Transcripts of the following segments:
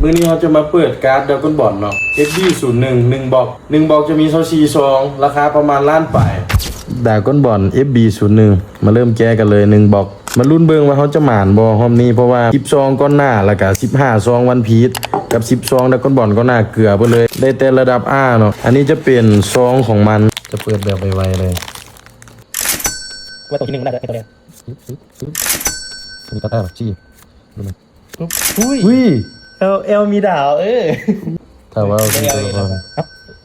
ມື້ນີ້ເຮົາຈະມາເປີດກາດດຣາກ້ອນບອນເນາະ ເອັຟບີສູນໜຶ່ງ ໜຶ່ງບັອກ ໜຶ່ງບັອກຈະມີຊາວສີ່ຊອງ ລາຄາປະມານລ້ານປາຍ. ດຣາກ້ອນບອນ ເອັຟບີສູນໜຶ່ງ ມາເລີ່ມແກະກັນເລີຍ ໜຶ່ງບັອກ. ມາລຸ້ນເບິ່ງວ່າເຮົາຈະໝານບໍ່ຮອບນີ້ ເພາະວ່າສິບຊອງກ່ອນໜ້າ ແລ້ວກະສິບຫ້າຊອງວັນພີດ ກັບສິບຊອງດຣາກ້ອນບອນກ່ອນໜ້າເກືອເບິດເລີຍ ໄດ້ແຕ່ລະດັບອາເນາະ. ອັນນີ້ຈະເປັນຊອງຂອງມັນ ຈະເປີດແບບໄວໆເລີຍ. ວ່າຕົວທີໜຶ່ງມັນໜ້າຈະເປັນຕົວແດງ. ອືມ ອືມ ອືມ ມີກາດອາ ຊີ້ ອຸ້ຍ ອຸ້ຍ ແອວ ແອວມີດາວ ເອີ ຖ້າວ່າມີຕົວລະຄອນ ເອົ້າ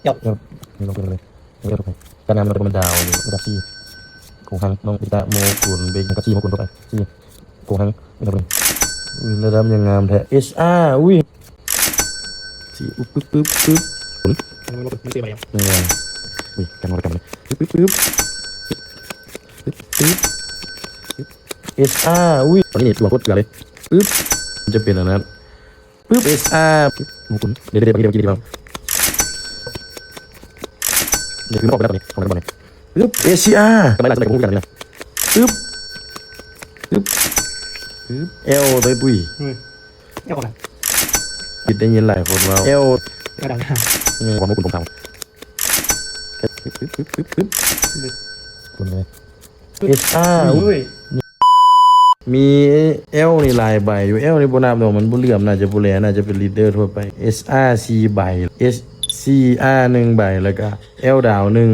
ແອວ ແອວ ມີລົງໄປເລີຍ ແອວ ການງານມັນລະດັບສີ່ ໂກຮັງ ນ້ອງ ເບກາ ໂມກຸນ ເບກາ ສີ່ ໂມກຸນ ເຂົ້າໄປ ສີ່ ໂກຮັງ ເບກາ ອຸ້ຍ ລະດັບຍັງງາມແທ້ ເອສອາ ອຸ້ຍ ສີ່ ປຶບ ປຶບ ປຶບ ປຶບ ອືມ ມັນບໍ່ເປັນເຕະໄປຫຍັງ ແມ່ນ ນີ້ ກັນ ກັນ ປຶບ ປຶບ ປຶບ ປຶບ ປຶບ ເອສອາ ອຸ້ຍ ຕອນນີ້ດວງໂຄດເກືອເລີຍ ປຶບ ມັນຈະເປັນອັນນັ້ນ ປຶບ ເອສອາ ໂອ້ໂຫ ດຽວ ດຽວ ດຽວ ດຽວ ດຽວ ດຽວ ຄືມັນອອກໄປແລ້ວຕອນນີ້ ອອກໄປແລ້ວຕອນນີ້ ປຶບ ເອສອາ ກຳໄລຫຼາຍສ່ຳໃດກໍບໍ່ຮູ້ຄືກັນນີ້ນະ ປຶບ ປຶບ ປຶບ ແອວ ໂຕຍປຸ້ຍ ອືມ ແອວ ເອົານະ ຄິດໄດ້ຍິນຫຼາຍຄົນເວົ້າ ແອວ ກະດັງ ອືມ ຄວາມຮູ້ຄຸນຜົມເຖົ້າ ປຶບ ປຶບ ປຶບ ປຶບ ປຶບ ເອີສອາ ອຸ້ຍ ມີແອວນີ້ຫຼາຍໃບຢູ່ ແອວນີ້ບໍ່ນັບດອກ ມັນບໍ່ເຫຼື້ອມ ໜ້າຈະບໍ່ແລ ໜ້າຈະເປັນລີດເດີທົ່ວໄປ ເອສອາ ສີ່ໃບ ເອສ ສີ່ອາ ໜຶ່ງໃບ ແລ້ວກະແອວດາວໜຶ່ງ